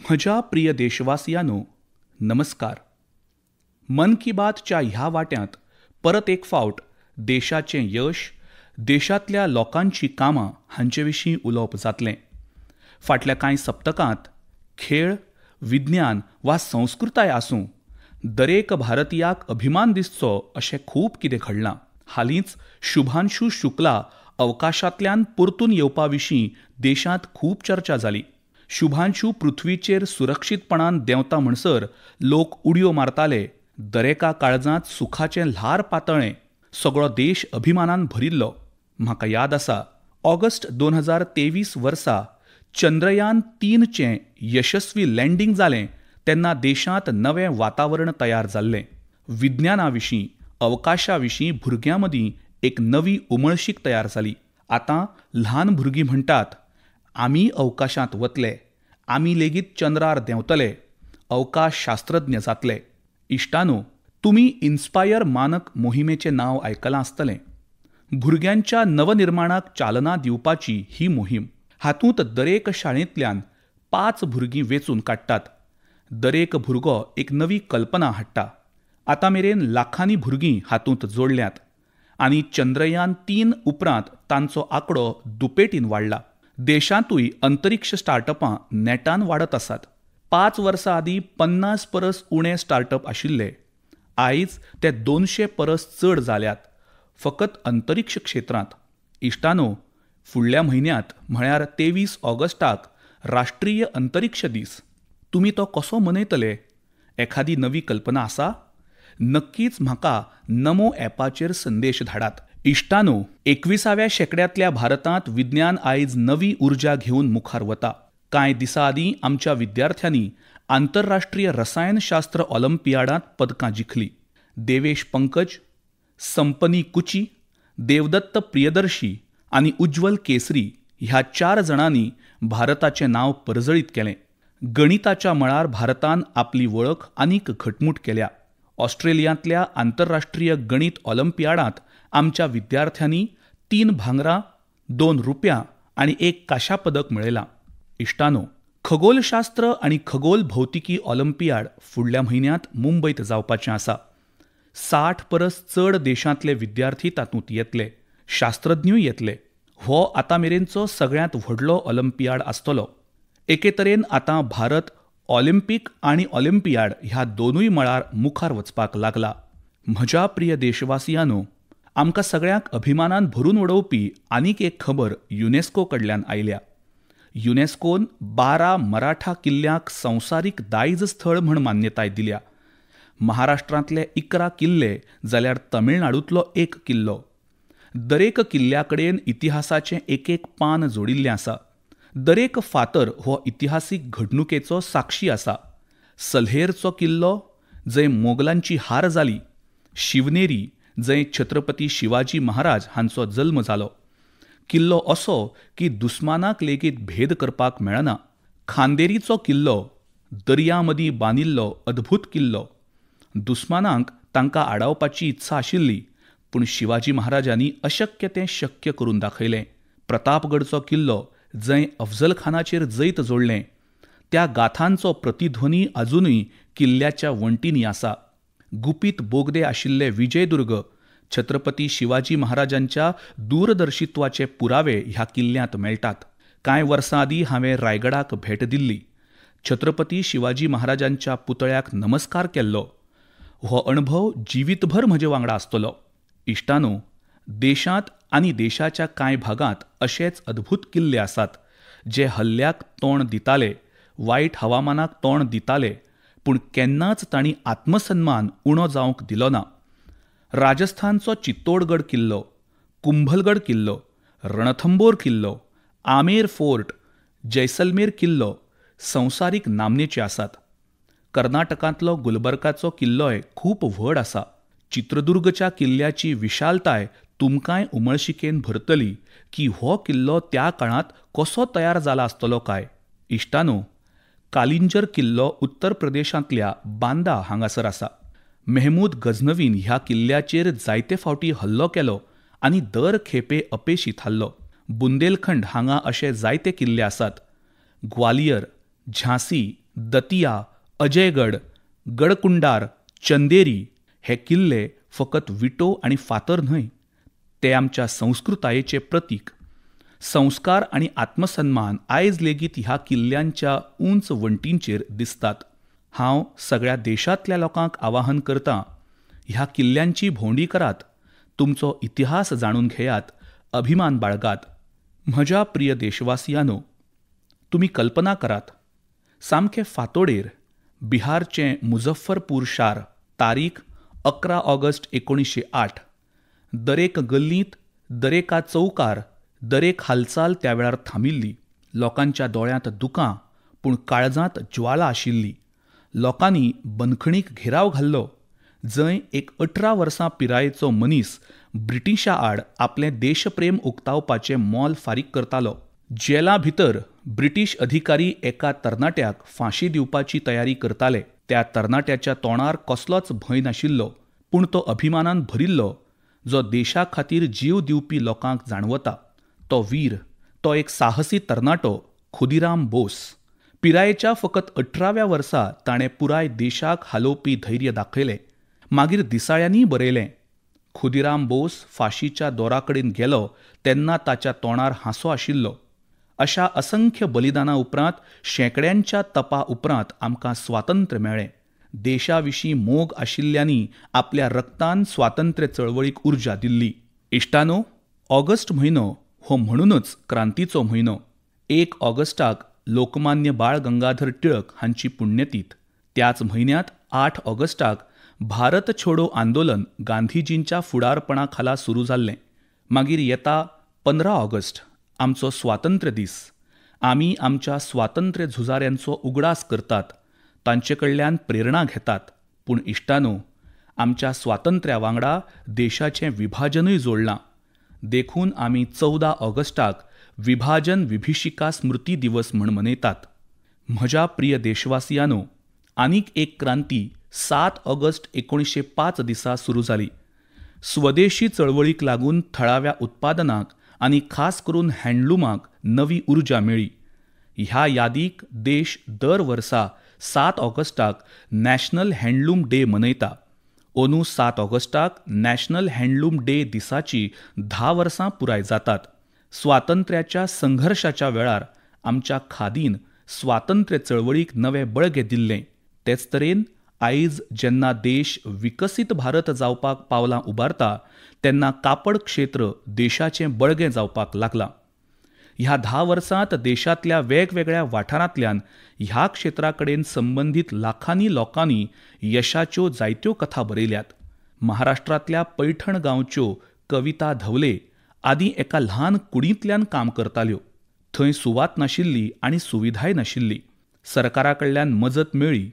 म्हज्या प्रिय देशवासियांनो, नमस्कार. मन की बातच्या ह्या वाट्यांत परत एक फावट देशाचें यश, देशांतल्या लोकांची कामां हांचे विशीं उलोवप जातलें. फाटल्या कांय सप्तकांत खेळ, विज्ञान वा संस्कृताय आसूं, दरेक भारतीयाक अभिमान दिसचो अशें खूब कितें घडलां. हालींच शुभांशु शुक्ला अवकाशांतल्यान परतून येवपा विशीं देशांत खूब चर्चा जाली. शुभांशु पृथ्वीचेर सुरक्षीतपणान देंवता म्हणसर लोक उडयो मारताले. दरेका काळजांत सुखाचें ल्हार पातळ्ळें. सगळो देश अभिमानान भरिल्लो. म्हाका याद आसा, ऑगस्ट 2023 वर्सा चंद्रयान 3चें यशस्वी लँडींग जालें तेन्ना देशांत नवें वातावरण तयार जाल्लें. विज्ञाना विशीं, अवकाशा विशीं भुरग्यां मदीं एक नवी उमळशीक तयार जाली. आतां ल्हान भुरगीं म्हणटात, आमी अवकाशांत वतले, आमी लेगीत चंद्रार देंवतले, अवकाश शास्त्रज्ञ जातले. इश्टानो, तुमी इन्स्पायर मानक मोहिमेचें नांव आयकलां आसतलें. भुरग्यांच्या नवनिर्माणाक चालना दिवपाची ही मोहीम. हातूंत दरेक शाळेंतल्यान 5 भुरगीं वेंचून काडटात. दरेक भुरगो एक नवी कल्पना हाडटा. आतां मेरेन लाखांनी भुरगीं हातूंत जोडल्यांत आनी चंद्रयान 3 उपरांत तांचो आंकडो दुपेटीन वाडला. देशांतूय अंतरिक्ष स्टार्टअपां नेटान वाडत आसात. 5 वर्सां आदीं 50 परस उणे स्टार्टअप आशिल्ले, आयज ते 200 परस चड जाल्यात, फकत अंतरिक्ष क्षेत्रांत. इश्टानो, फुडल्या म्हयन्यांत म्हळ्यार 23 ऑगस्टाक राष्ट्रीय अंतरिक्ष दीस. तुमी तो कसो मनयतले? एखादी नवी कल्पना आसा? नक्कीच म्हाका नमो ॲपाचेर संदेश धाडात. इश्टानो, 21व्या शेंकड्यांतल्या भारतांत विज्ञान आयज नवी उर्जा घेवन मुखार वता. कांय दिसां आदीं आमच्या विद्यार्थ्यांनी आंतरराष्ट्रीय रसायनशास्त्र ऑलिम्पियाडांत पदकां जिखली. देवेश पंकज, संपनी कुची, देवदत्त प्रियदर्शी आनी उज्ज्वल केसरी ह्या 4 जाणांनी भारताचें नांव परजळीत केलें. गणिताच्या मळार भारतान आपली वळख आनीक घटमूट केल्या. ऑस्ट्रेलियांतल्या आंतरराष्ट्रीय गणित ऑलिम्पियाडांत आमच्या विद्यार्थ्यांनी 3 भांगरां, 2 रुपया आनी 1 कांश्या पदक मेळयलां. इश्टानो, खगोलशास्त्र आनी खगोल भौतिकी ऑलिम्पियाड फुडल्या म्हयन्यांत मुंबयत जावपाचें आसा. 60 परस चड देशांतले विद्यार्थी तातूंत येतले, शास्त्रज्ञूय येतले. हो आतां मेरेनचो सगळ्यांत व्हडलो ऑलिम्पियाड आसतलो. एके तरेन आतां भारत ऑलिम्पीक आनी ऑलिम्पियाड ह्या दोनूय मळार मुखार वचपाक लागला. म्हज्या प्रिय देशवासियांनो, आमकां सगळ्यांक अभिमानान भरून उडोवपी आनीक एक खबर युनेस्को कडल्यान आयल्या. युनेस्कोन 12 मराठा किल्ल्यांक संवसारीक दायज स्थळ म्हण मान्यताय दिल्या. महाराष्ट्रांतले 11 किल्ले जाल्यार तमिळनाडूंतलो 1 किल्लो. दरेक किल्ल्या कडेन इतिहासाचें एक एक पान जोडिल्लें आसा. दरेक फातर हो इतिहासीक घडणुकेचो साक्षी आसा. सल्हेरचो किल्लो जंय मोगलांची हार जाली, शिवनेरी जंय छत्रपती शिवाजी महाराज हांचो जल्म जालो, किल्लो असो की दुस्मानाक लेगीत भेद करपाक मेळना. खांदेरीचो किल्लो दर्या मदीं बांदिल्लो अद्भूत किल्लो. दुस्मानांक तांकां आडावपाची इत्सा आशिल्ली, पूण शिवाजी महाराजांनी अशक्य तें शक्य करून दाखयलें. प्रतापगडचो किल्लो जंय अफजल खानाचेर जैत जोडलें, त्या गाथांचो प्रतिध्वनी अजुनूय किल्ल्याच्या वण्टींनी आसा. गुपीत बोगदे आशिल्ले विजयदुर्ग छत्रपती शिवाजी महाराजांच्या दूरदर्शित्वाचे पुरावे ह्या किल्ल्यांत मेळटात. कांय वर्सां आदीं हांवें रायगडाक भेट दिल्ली. छत्रपती शिवाजी महाराजांच्या पुतळ्याक नमस्कार केल्लो. हो अणभव जिवीतभर म्हजे वांगडा आसतलो. इश्टानो, देशांत आनी देशाच्या कांय भागांत अशेच अद्भूत किल्ले आसात जे हल्ल्याक तोंड दिताले, वायट हवामानाक तोंड दिताले, पूण केन्नाच तांणी आत्मसन्मान उणो जावंक दिलो ना. राजस्थानचो चित्तोडगड किल्लो, कुंभलगड किल्लो, रणथंबोर किल्लो, आमेर फोर्ट, जैसलमेर किल्लो संवसारीक नामनेचे आसात. कर्नाटकांतलो गुलबर्गाचो किल्लोय खूब व्हड आसा. चित्रदुर्गच्या किल्ल्याची विशालताय तुमकांय उमळशिकेन भरतली की हो किल्लो त्या काळांत कसो तयार जाला आसतलो काय. इश्टानो, कालिंजर किल्लो उत्तर प्रदेशांतल्या बांदा हांगासर आसा. मेहमूद गझनवीन ह्या किल्ल्याचेर जायते फावटी हल्लो केलो आनी दर खेपे अपेशी थारलो. बुंदेलखंड हांगा अशे जायते किल्ले आसात. ग्वालियर, झांसी, दतिया, अजयगड, गडकुंडार, चंदेरी हे किल्ले फकत विटो आनी फातर न्हय, ते आमच्या संस्कृतायेचे प्रतीक. संस्कार आनी आत्मसन्मान आयज लेगीत ह्या किल्ल्यांच्या उंच वण्टींचेर दिसतात. हांव सगळ्या देशांतल्या लोकांक आवाहन करतां, ह्या किल्ल्यांची भोंवडी करात, तुमचो इतिहास जाणून घेयात, अभिमान बाळगात. म्हज्या प्रिय देशवासियांनो, तुमी कल्पना करात, सामकें फांतोडेर बिहारचें मुझफ्फरपूर शार, तारीख 11 ऑगस्ट 1908. दरेक गल्लींत, दरेका चौकार, दरेक हालचाल त्या वेळार थांबिल्ली. लोकांच्या दोळ्यांत दुकां, पूण काळजांत ज्वाला आशिल्ली. लोकांनी बंदखणीक घेराव घाल्लो, जंय एक 18 वर्सां पिरायेचो मनीस ब्रिटिशा आड आपलें देशप्रेम उक्तावपाचें मोल फारीक करतालो. जेला भितर ब्रिटीश अधिकारी एका तरणाट्याक फांशी दिवपाची तयारी करताले. त्या तरणाट्याच्या तोंडार कसलोच भंय नाशिल्लो, पूण तो अभिमानान भरिल्लो, जो देशा खातीर जीव दिवपी लोकांक जाणवता. तो वीर, तो एक साहसी तरणाटो खुदिराम बोस. पिरायेच्या फकत 18व्या वर्सा ताणें पुराय देशाक हालोवपी धैर्य दाखयलें. मागीर दिसाळ्यांनी बरयलें, खुदिराम बोस फांशीच्या दोरा कडेन गेलो तेन्ना ताच्या तोंडार हांसो आशिल्लो. अशा असंख्य बलिदाना उपरांत, शेंकड्यांच्या तपा उपरांत आमकां स्वातंत्र्य मेळ्ळें. देशा विशीं मोग आशिल्ल्यांनी आपल्या रक्तान स्वातंत्र्य चळवळीक उर्जा दिल्ली. इश्टानो, ऑगस्ट म्हयनो हो म्हणूनच क्रांतीचो म्हयनो. 1 ऑगस्टाक लोकमान्य बाळ गंगाधर टिळक हांची पुण्यतीथ. त्याच म्हयन्यांत 8 ऑगस्टाक भारत छोडो आंदोलन गांधीजींच्या फुडारपणा खाला सुरू जाल्लें. मागीर येता 15 ऑगस्ट, आमचो स्वातंत्र्य दीस. आमी आमच्या स्वातंत्र्य झुजाऱ्यांचो उगडास करतात, तांचे कडल्यान प्रेरणा घेतात. पूण इश्टानो, आमच्या स्वातंत्र्या वांगडा देशाचें विभाजनूय जोडलां. देखून आमी 14 ऑगस्टाक विभाजन विभिषिका स्मृती दिवस म्हण मनयतात. म्हज्या प्रिय देशवासियांनो, आनीक एक क्रांती 7 ऑगस्ट 1905 दिसा सुरू जाली. स्वदेशी चळवळीक लागून थळाव्या उत्पादनाक आनी खास करून हँडलूमाक नवी उर्जा मेळ्ळी. ह्या यादीक देश दर वर्सा 7 ऑगस्टाक नॅशनल हँडलूम डे मनयता. अंदू 7 ऑगस्टाक नॅशनल हँडलूम डे दिसाची 10 वर्सां पुराय जातात. स्वातंत्र्याच्या संघर्शाच्या वेळार आमच्या खादीन स्वातंत्र्य चळवळीक नवे बळगें दिल्लें. तेच तरेन आयज जेन्ना देश विकसीत भारत जावपाक पावलां उबारता तेन्ना कापड क्षेत्र देशाचें बळगें जावपाक लागलां. ह्या 10 वर्सांत देशांतल्या वेगवेगळ्या वाठारांतल्यान ह्या क्षेत्रा कडेन संबंदीत लाखांनी लोकांनी यशाच्यो जायत्यो कथा बरयल्यात. महाराष्ट्रांतल्या पैठण गांवच्यो कविता धवले आदी एका ल्हान कुडींतल्यान काम करताल्यो. थंय सुवात नाशिल्ली आनी सुविधाय नाशिल्ली. सरकारा कडल्यान मजत मेळ्ळी.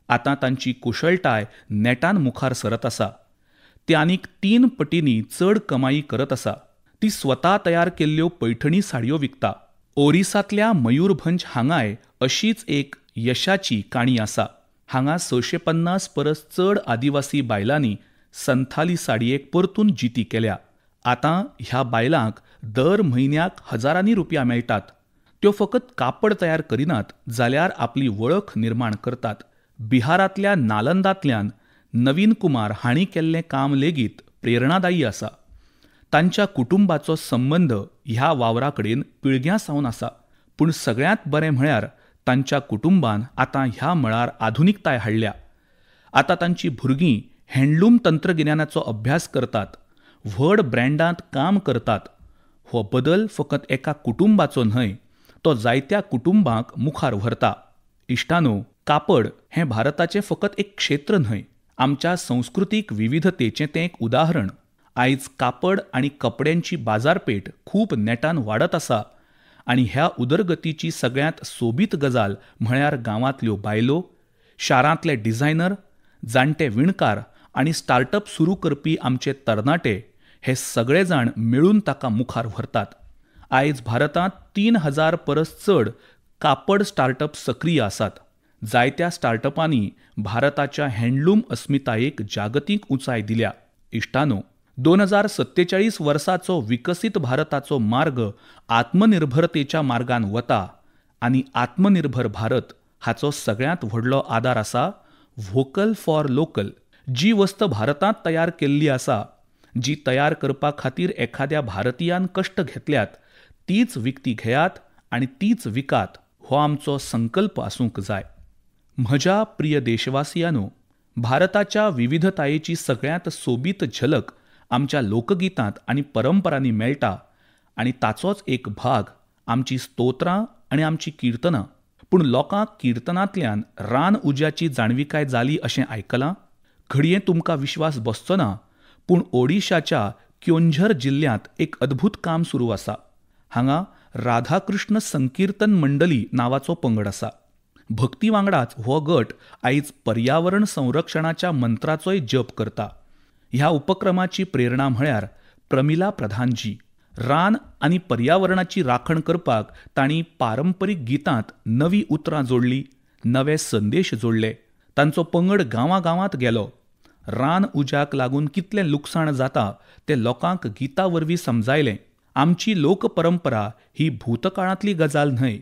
आतां तांची कुशळटाय नेटान मुखार सरत आसा. ती आनीक 3 पटींनी चड कमाई करत आसा. ती स्वता तयार केल्ल्यो पैठणी साडयो विकता. ओरिसांतल्या मयूरभंज हांगाय अशीच एक यशाची काणी आसा. हांगा 650 परस चड आदिवासी बायलांनी संथाली साडयेक परतून जिती केल्या. आतां ह्या बायलांक दर म्हयन्याक हजारांनी रुपया मेळटात. त्यो फकत कापड तयार करिनात जाल्यार आपली वळख निर्माण करतात. बिहारांतल्या नालंदांतल्यान नवीन कुमार हांणी केल्लें काम लेगीत प्रेरणादायी आसा. तांच्या कुटुंबाचो संबंद ह्या वावरा कडेन पिळग्यां सावन आसा. पूण सगळ्यांत बरें म्हळ्यार तांच्या कुटुंबान आतां ह्या मळार आधुनिकताय हाडल्या. आतां तांची भुरगीं हँडलूम तंत्रगिन्यानाचो अभ्यास करतात, व्हड ब्रँडांत काम करतात. हो बदल फकत एका कुटुंबाचो न्हय, तो जायत्या कुटुंबांक मुखार व्हरता. इश्टानो, कापड हें भारताचें फकत एक क्षेत्र न्हय, आमच्या संस्कृतीक विविधतेचें तें एक उदाहरण. आयज कापड आनी कपड्यांची बाजारपेठ खूब नेटान वाडत आसा आनी ह्या उदरगतीची सगळ्यांत सोबीत गजाल म्हळ्यार गांवांतल्यो बायलो, शारांतले डिझायनर, जाणटे विणकार आनी स्टार्टअप सुरू करपी आमचे तरणाटे हे सगळे जाण मेळून ताका मुखार व्हरतात. आयज भारतांत 3000 परस चड कापड स्टार्टअप सक्रीय आसात. जायत्या स्टार्टअपांनी भारताच्या हँडलूम अस्मितायेक जागतीक उंचाय दिल्या. इश्टानो, 2047 वर्साचो विकसीत भारताचो मार्ग आत्मनिर्भरतेच्या मार्गान वता आनी आत्मनिर्भर भारत हाचो सगळ्यांत व्हडलो आदार आसा व्होकल फॉर लोकल. जी वस्त भारतांत तयार केल्ली आसा, जी तयार करपा खातीर एखाद्या भारतीयान कश्ट घेतल्यात, तीच विकती घेयात आनी तीच विकात हो आमचो संकल्प आसूंक जाय. म्हज्या प्रिय देशवासियांनो, भारताच्या विविधतायेची सगळ्यांत सोबीत झलक आमच्या लोकगीतांत आनी परंपरांनी मेळटा आनी ताचोच एक भाग आमची स्तोत्रां आनी आमची किर्तनां. पूण लोकांक किर्तनांतल्यान रान उज्याची जाणविकाय जाली अशें आयकलां? घडये तुमकां विश्वास बसचो ना, पूण ओडिशाच्या क्योंझर जिल्ल्यांत एक अद्भुत काम सुरू आसा. हांगा राधाकृष्ण संकीर्तन मंडली नांवाचो पंगड आसा. भक्ती वांगडाच हो गट आयज पर्यावरण संरक्षणाच्या मंत्राचोय जप करता. ह्या उपक्रमाची प्रेरणा म्हळ्यार प्रमिला प्रधानजी. रान आनी पर्यावरणाची राखण करपाक तांणी पारंपरीक गितांत नवी उतरां जोडली, नवे संदेश जोडले. तांचो पंगड गांवागांवांत गेलो. रान उज्याक लागून कितलें लुकसाण जाता तें लोकांक गिता वरवीं समजायलें. आमची लोकपरंपरा ही भूतकाळांतली गजाल न्हय,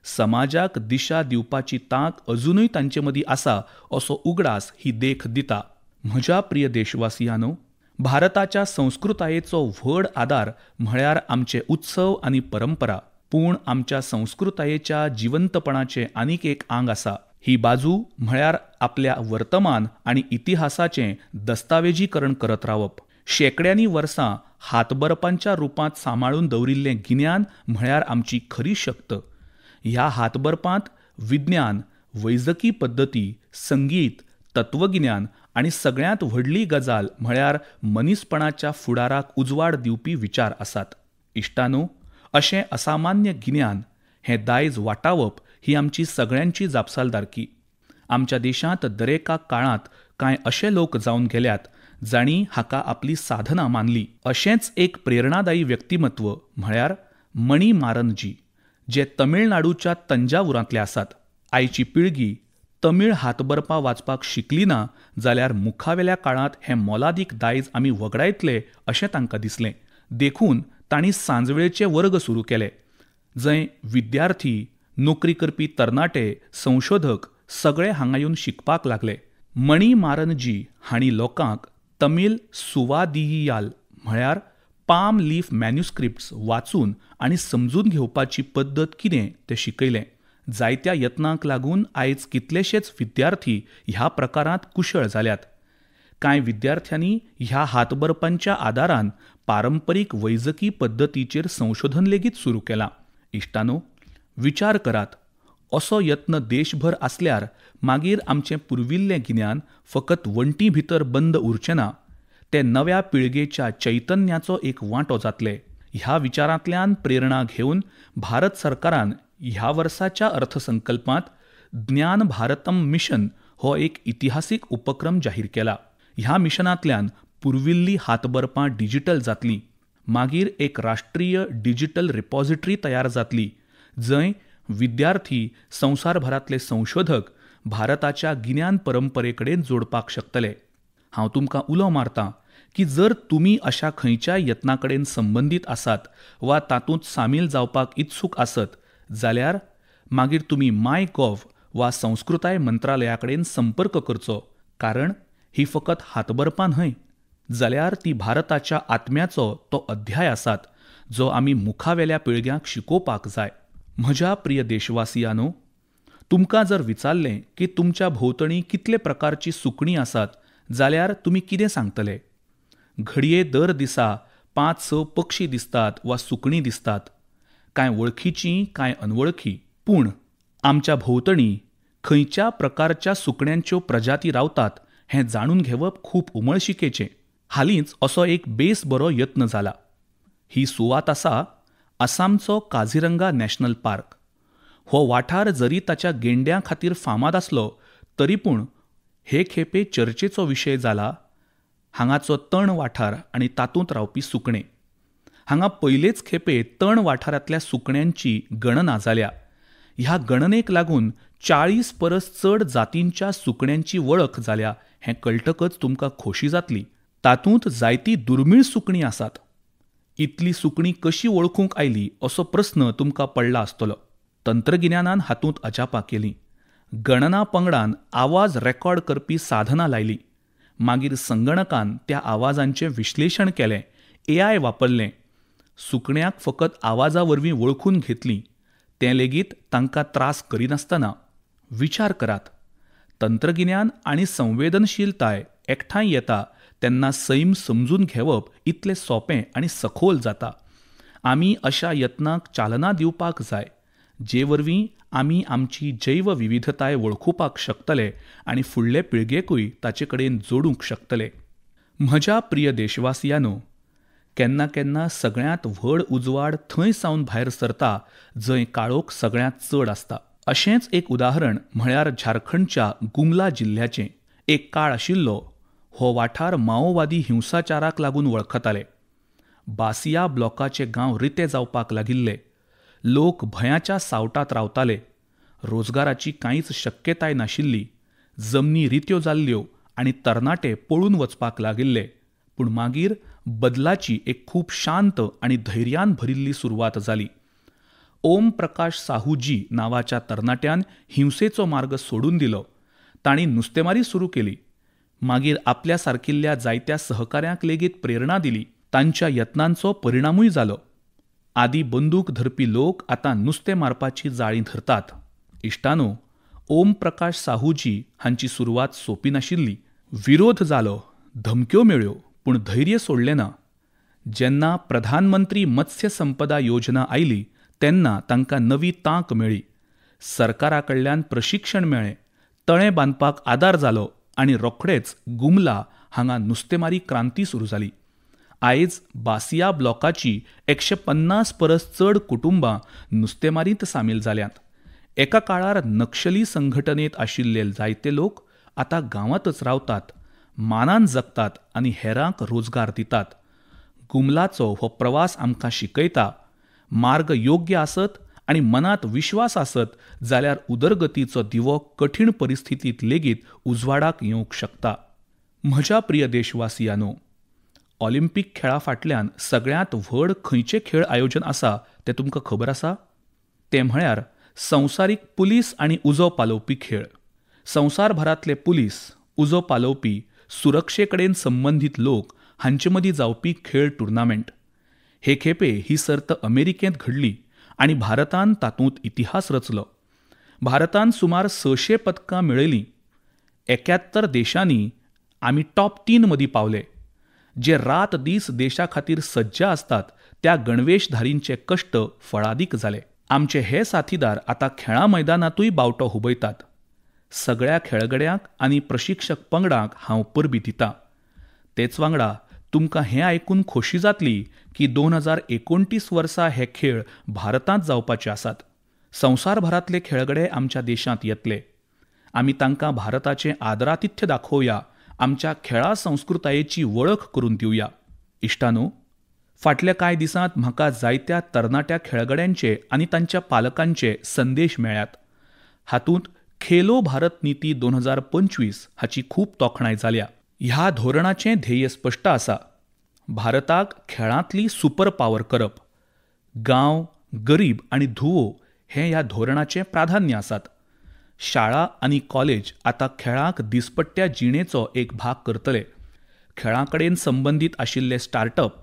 समाजाक दिशा दिवपाची तांक अजुनूय तांचे मदीं आसा असो उगडास ही देख दिता. म्हज्या प्रिय देशवासियांनो, भारताच्या संस्कृतायेचो व्हड आदार म्हळ्यार आमचे उत्सव आनी परंपरा. पूण आमच्या संस्कृतायेच्या जिवंतपणाचें आनीक एक आंग आसा. ही बाजू म्हळ्यार आपल्या वर्तमान आनी इतिहासाचें दस्तावेजीकरण करत रावप. शेंकड्यांनी वर्सां हातबरपांच्या रुपांत सांबाळून दवरिल्लें गिन्यान म्हळ्यार आमची खरी शक्त. ह्या हातबरपांत विज्ञान, वैजकी पद्दती, संगीत, तत्वगिन्यान आनी सगळ्यांत व्हडली गजाल म्हळ्यार मनीसपणाच्या फुडाराक उजवाड दिवपी विचार आसात. इश्टानो, अशें असामान्य गिन्यान हें दायज वाटावप ही आमची सगळ्यांची जापसालदारकी. आमच्या देशांत दरेका काळांत कांय अशे लोक जावन गेल्यात जांणी हाका आपली साधना मानली. अशेंच एक प्रेरणादायी व्यक्तिमत्व म्हळ्यार मणी मारनजी, जे तमिळनाडूच्या तंजावुरांतले आसात. आयची पिळगी तमीळ हातबरपां वाचपाक शिकली ना जाल्यार मुखावेल्या काळांत हें मोलादीक दायज आमी वगडायतले अशें तांकां दिसलें. देखून तांणी सांजवेळचे वर्ग सुरू केले, जंय विद्यार्थी, नोकरी करपी तरणाटे, संशोधक सगळे हांगा येवन शिकपाक लागले. मणी मारनजी हांणी लोकांक तमीळ सुवादियियाल म्हळ्यार पाम लीफ मॅन्युस्क्रिप्ट्स वाचून आनी समजून घेवपाची पद्दत कितें तें शिकयलें. जायत्या यत्नांक लागून आयज कितलेशेच विद्यार्थी ह्या प्रकारांत कुशळ जाल्यात. कांय विद्यार्थ्यांनी ह्या हातबरपांच्या आदारान पारंपरीक वैजकी पद्दतीचेर संशोधन लेगीत सुरू केलां. इश्टानो, विचार करात, असो यत्न देशभर आसल्यार मागीर आमचें पुर्विल्लें गिन्यान फकत वण्टी भितर बंद उरचें ना, तें नव्या पिळगेच्या चैतन्याचो एक वांटो जातले. ह्या विचारांतल्यान प्रेरणा घेवन भारत सरकारान ह्या वर्साच्या अर्थसंकल्पांत ज्ञान भारतम मिशन हो एक इतिहासीक उपक्रम जाहीर केला. ह्या मिशनांतल्यान पुर्विल्ली हातबरपां डिजिटल जातली. मागीर एक राष्ट्रीय डिजिटल रिपॉझिटरी तयार जातली, जंय विद्यार्थी, संवसारभरांतले संशोधक भारताच्या गिन्यान परंपरे कडेन जोडपाक शकतले. हांव तुमकां उलो मारतां की जर तुमी अशा खंयच्याय यत्ना कडेन संबंदीत आसात वा तातूंत सामील जावपाक इत्सूक आसत जाल्यार मागीर तुमी माय गॉव वा संस्कृताय मंत्रालया कडेन संपर्क करचो, कारण ही फकत हातबरपां न्हय जाल्यार ती भारताच्या आत्म्याचो तो अध्याय आसात जो आमी मुखावेल्या पिळग्यांक शिकोवपाक जाय. म्हज्या प्रिय देशवासियांनो, तुमकां जर विचारलें की तुमच्या भोंवतणी कितले प्रकारची सुकणीं आसात जाल्यार तुमी कितें सांगतले? घडये दर दिसा 5-6 पक्षी दिसतात वा सुकणीं दिसतात, कांय वळखीचीं, कांय अनवळखी. पूण आमच्या भोंवतणी खंयच्या प्रकारच्या सुकण्यांच्यो प्रजाती रावतात हें जाणून घेवप खूब उमळशिकेचें. हालींच असो एक बेस बरो यत्न जाला. ही सुवात आसा आसामचो काझिरंगा नॅशनल पार्क. हो वाठार जरी ताच्या गेंड्यां खातीर फामाद आसलो तरी पूण हे खेपे चर्चेचो विशय जाला हांगाचो तण वाठार आनी तातूंत रावपी सुकणें. हांगा पयलेच खेपे तण वाठारांतल्या सुकण्यांची गणना जाल्या. ह्या गणनेक लागून 40 परस चड जातींच्या सुकण्यांची वळख जाल्या हें कळटकच तुमकां खोशी जातली. तातूंत जायती दुर्मीळ सुकणीं आसात. इतली सुकणीं कशी वळखूंक आयली असो प्रस्न तुमकां पडला आसतलो. तंत्रगिन्यानान हातूंत अजापां केलीं. गणना पंगडान आवाज रेकॉर्ड करपी साधनां लायलीं. मागीर संगणकान त्या आवाजांचें विश्लेशण केलें, एआय वापरलें. सुकण्याक फकत आवाजा वरवीं वळखून घेतलीं, तें लेगीत तांकां त्रास करिनासतना. विचार करात, तंत्रगिन्यान आनी संवेदनशीलताय एकठांय येता तेन्ना सैम समजून घेवप इतलें सोंपें आनी सखोल जाता. आमी अशा यत्नांक चालना दिवपाक जाय जे वरवीं आमी आमची जैवविविधताय वळखुपाक शकतले आनी फुडले पिळगेकूय ताचे कडेन जोडूंक शकतले. म्हज्या प्रिय देशवासियांनो, केन्ना केन्ना सगळ्यांत व्हड उजवाड थंय सावन भायर सरता जंय काळोख सगळ्यांत चड आसता. अशेंच एक उदाहरण म्हळ्यार झारखंडच्या गुमला जिल्ह्याचें. एक काळ आशिल्लो हो वाठार माओवादी हिंसाचाराक लागून वळखताले. बासिया ब्लॉकाचे गांव रिते जावपाक लागिल्ले. लोक भंयाच्या सावटांत रावताले. रोजगाराची कांयच शक्यताय नाशिल्ली. जमनी रित्यो जाल्ल्यो आनी तरणाटे पळून वचपाक लागिल्ले. पूण मागीर बदलाची एक खूब शांत आनी धैर्यान भरिल्ली सुरवात जाली. ओम प्रकाश साहूजी नांवाच्या तरणाट्यान हिंसेचो मार्ग सोडून दिलो. तांणी नुस्तेमारी सुरू केली. मागीर आपल्या सारकिल्ल्या जायत्या सहकाऱ्यांक लेगीत प्रेरणा दिली. तांच्या यत्नांचो परिणामूय जालो. आदी बंदूक धरपी लोक आतां नुस्तें मारपाची जाळीं धरतात. इश्टानो, ओम प्रकाश साहूजी हांची सुरवात सोंपी नाशिल्ली. विरोध जालो, धमक्यो मेळ्यो, पूण धैर्य सोडलें ना. जेन्ना प्रधानमंत्री मत्स्य संपदा योजना आयली तेन्ना तांकां नवी तांक मेळ्ळी. सरकारा कडल्यान प्रशिक्षण मेळ्ळें, तळें बांदपाक आदार जालो आनी रोखडेच गुमला हांगा नुस्तेमारी क्रांती सुरू जाली. आयज बासिया ब्लॉकाची 150 परस चड कुटुंबां नुस्तेमारींत सामील जाल्यांत. एका काळार नक्षली संघटनेंत आशिल्ले जायते लोक आतां गांवांतच रावतात, मानान जगतात आनी हेरांक रोजगार दितात. गुमलाचो हो प्रवास आमकां शिकयता, मार्ग योग्य आसत आनी मनांत विश्वास आसत जाल्यार उदरगतीचो दिवो कठीण परिस्थितींत लेगीत उजवाडाक येवंक शकता. म्हज्या प्रिय देशवासियांनो, ऑलिम्पीक खेळा फाटल्यान सगळ्यांत व्हड खंयचे खेळ आयोजन आसा तें तुमकां खबर आसा? तें म्हळ्यार संवसारीक पुलीस आनी उजो पालोवपी खेळ. संवसारभरांतले पुलीस, उजो पालोवपी, सुरक्षे कडेन संबंदीत लोक हांचे मदीं जावपी खेळ टुर्नामेंट. हे खेपे ही सर्त अमेरिकेंत घडली आनी भारतान तातूंत इतिहास रचलो. भारतान सुमार 600 पदकां मेळयलीं. 71 देशांनी आमी टॉप 3 मदीं पावले. जे रात दीस देशा खातीर सज्ज आसतात त्या गणवेशधारींचे कश्ट फळादीक जाले. आमचे हे साथीदार आतां खेळां मैदानांतूय बावटो हुबयतात. सगळ्या खेळगड्यांक आनी प्रशिक्षक पंगडांक हांव परबीं दितां. तेच वांगडा तुमकां हें आयकून खोशी जातली की 2029 वर्सा हे खेळ भारतांत जावपाचे आसात. संवसारभरांतले खेळगडे आमच्या देशांत येतले. आमी तांकां भारताचें आदरातिथ्य दाखोवया, आमच्या खेळा संस्कृतायेची वळख करून दिवया. इश्टानो, फाटल्या कांय दिसांत म्हाका जायत्या तरणाट्या खेळगड्यांचे आनी तांच्या पालकांचे संदेश मेळ्ळ्यात. हातूंत खेलो भारत नीती 2025 हाची खूब तोखणाय जाल्या. ह्या धोरणाचें ध्येय स्पश्ट आसा, भारताक खेळांतली सुपर पावर करप. गांव, गरीब आनी धुवो हें ह्या धोरणाचें प्राधान्य आसात. शाळा आनी कॉलेज आतां खेळांक दिसपट्ट्या जिणेचो एक भाग करतले. खेळां कडेन संबंदीत आशिल्ले स्टार्टअप,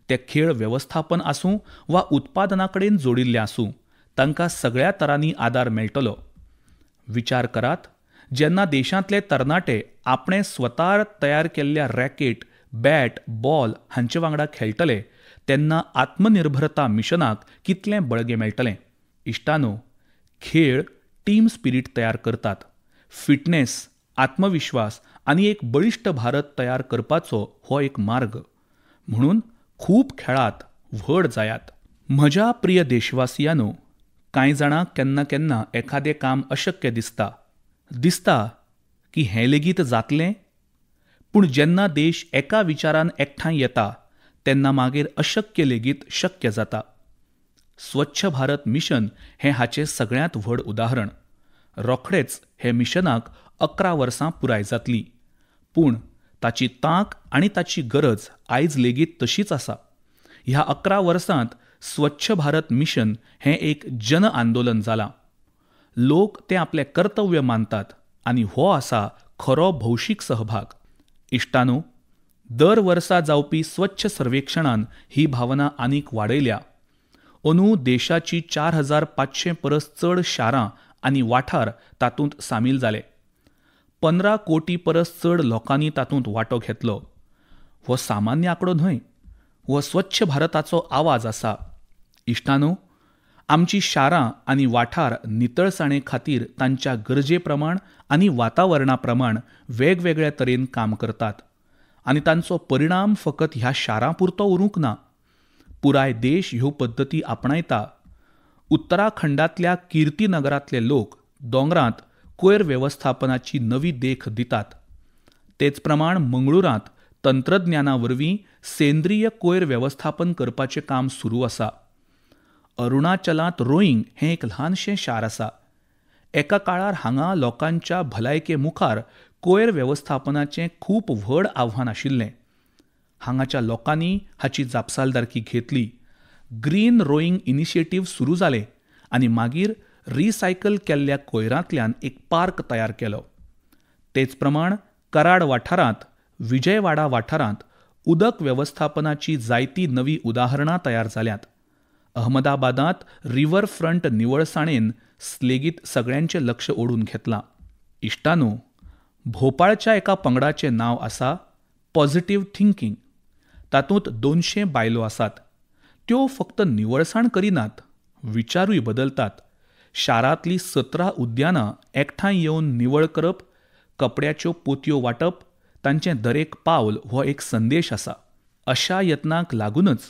ते खेळ वेवस्थापन आसूं वा उत्पादना कडेन जोडिल्ले आसूं, तांकां सगळ्या तरांनी आदार मेळटलो. विचार करात, जेन्ना देशांतले तरणाटे आपणे स्वता तयार केल्ल्या रॅकेट, बॅट, बॉल हांचे वांगडा खेळटले तेन्ना आत्मनिर्भरता मिशनाक कितलें बळगें मेळटलें. इश्टानो, खेळ टीम स्पिरीट तयार करतात. फिटनेस, आत्मविश्वास आनी एक बळिश्ट भारत तयार करपाचो हो एक मार्ग. म्हणून खूब खेळात, व्हड जायात. म्हज्या प्रिय देशवासियांनो, कांय जाणांक केन्ना केन्ना एखादें काम अशक्य दिसता, दिसता की हें लेगीत जातलें. पूण जेन्ना देश एका विचारान एकठांय येता तेन्ना मागीर अशक्य लेगीत शक्य जाता. स्वच्छ भारत मिशन हें हाचें सगळ्यांत व्हड उदाहरण. रोखडेच हे मिशनाक 11 वर्सां पुराय जातलीं, पूण ताची तांक आनी ताची गरज आयज लेगीत तशीच आसा. ह्या 11 वर्सांत स्वच्छ भारत मिशन हें एक जन आंदोलन जालां. लोक तें आपलें कर्तव्य मानतात आनी हो आसा खरो भौशीक सहभाग. इश्टांनो, दर वर्सा जावपी स्वच्छ सर्वेक्षणान ही भावना आनीक वाडयल्या. अंदू देशाची 4500 परस चड शारां आनी वाठार तातूंत सामील जाले. 15 कोटी परस चड लोकांनी तातूंत वांटो घेतलो. हो सामान्य आंकडो न्हय, हो स्वच्छ भारताचो आवाज आसा. इश्टांनो, आमची शारां आनी वाठार नितळसाणे खातीर तांच्या गरजे प्रमाण आनी वातावरणा प्रमाण वेगवेगळ्या तरेन काम करतात आनी तांचो परिणाम फकत ह्या शारां पुरतो उरूंक ना. पुराय देश ह्यो पद्दती आपणायता. उत्तराखंडांतल्या कीर्तिनगरांतले लोक दोंगरांत कोयर वेवस्थापनाची नवी देख दितात. तेच प्रमाण मंगळुरांत तंत्रज्ञाना वरवीं सेंद्रीय कोयर वेवस्थापन करपाचें काम सुरू आसा. अरुणाचलांत रोईंग हें एक ल्हानशें शार आसा. एका काळार हांगा लोकांच्या भलायके मुखार कोयर वेवस्थापनाचें खूब व्हड आव्हान आशिल्लें. हांगाच्या लोकांनी हाची जापसालदारकी घेतली. ग्रीन रोईंग इनिशिएटीव सुरू जालें आनी मागीर रिसायकल केल्ल्या कोयरांतल्यान एक पार्क तयार केलो. तेच प्रमाण कराड वाठारांत, विजयवाडा वाठारांत उदक वेवस्थापनाची जायती नवी उदाहरणां तयार जाल्यांत. अहमदाबादांत रिवर फ्रंट निवळसाणेन लेगीत सगळ्यांचें लक्ष ओडून घेतलां. इश्टांनो, भोपाळच्या एका पंगडाचें नांव आसा पॉझिटिव्ह थिंकींग. तातूंत 200 बायलो आसात. त्यो फक्त निवळसाण करिनात, विचारूय बदलतात. शारांतलीं 17 उद्यानां एकठांय येवन निवळ करप, कपड्याच्यो पोतयो वांटप, तांचें दरेक पावल हो एक संदेश आसा. अशा यत्नांक लागूनच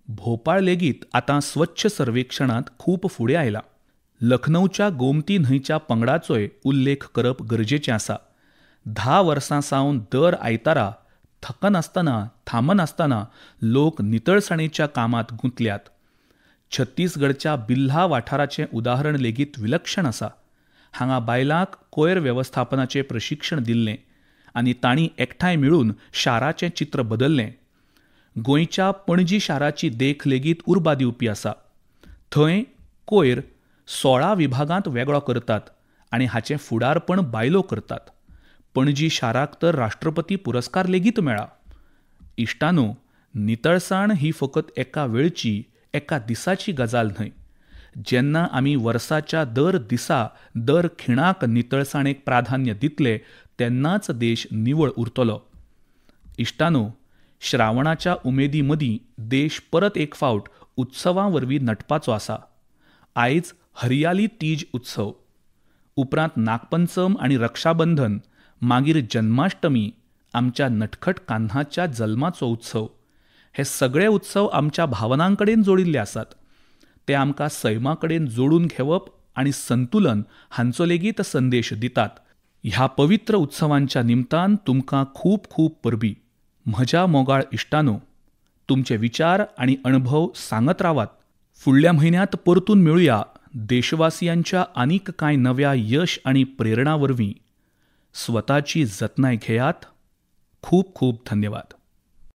भोपाळ लेगीत आतां स्वच्छ सर्वेक्षणांत खूब फुडें आयला. लखनौच्या गोमती न्हंयच्या पंगडाचोय उल्लेख करप गरजेचें आसा. 10 वर्सां सावन दर आयतारा थकनासतना, थांबनासतना लोक नितळसाणेच्या कामांत गुंतल्यात. छत्तीसगडच्या बिल्हा वाठाराचें उदाहरण लेगीत विलक्षण आसा. हांगा बायलांक कोयर वेवस्थापनाचें प्रशिक्षण दिल्लें आनी तांणी एकठांय मेळून शाराचें चित्र बदल्लें. गोंयच्या पणजी शाराची देख लेगीत उर्बा दिवपी आसा. थंय कोयर 16 विभागांत वेगळो करतात आनी हाचें फुडारपण बायलो करतात. पणजी शाराक तर राष्ट्रपती पुरस्कार लेगीत मेळ्ळा. इश्टांनो, नितळसाण ही फकत एका वेळची, एका दिसाची गजाल न्हय. जेन्ना आमी वर्साच्या दर दिसा, दर खिणाक नितळसाणेक प्राधान्य दितले तेन्नाच देश निवळ उरतलो. इश्टांनो, श्रावणाच्या उमेदी मदीं देश परत एक फावट उत्सवां वरवीं नटपाचो आसा. आयज हरियाली तीज उत्सव, उपरांत नागपंचम आनी रक्षाबंधन, मागीर जन्माष्टमी, आमच्या नटखट कान्हाच्या जल्माचो उत्सव. हे सगळे उत्सव आमच्या भावनां कडेन जोडिल्ले आसात. ते आमकां सैमा कडेन जोडून घेवप आनी संतुलन हांचो लेगीत संदेश दितात. ह्या पवित्र उत्सवांच्या निमतान तुमकां खूब खूब परबीं. म्हज्या मोगाळ इश्टांनो, तुमचे विचार आनी अणभव सांगत रावात. फुडल्या म्हयन्यांत परतून मेळुया देशवासियांच्या आनीक कांय नव्या यश आनी प्रेरणा वरवीं. स्वताची जतनाय घेयात. खूब खूब धन्यवाद.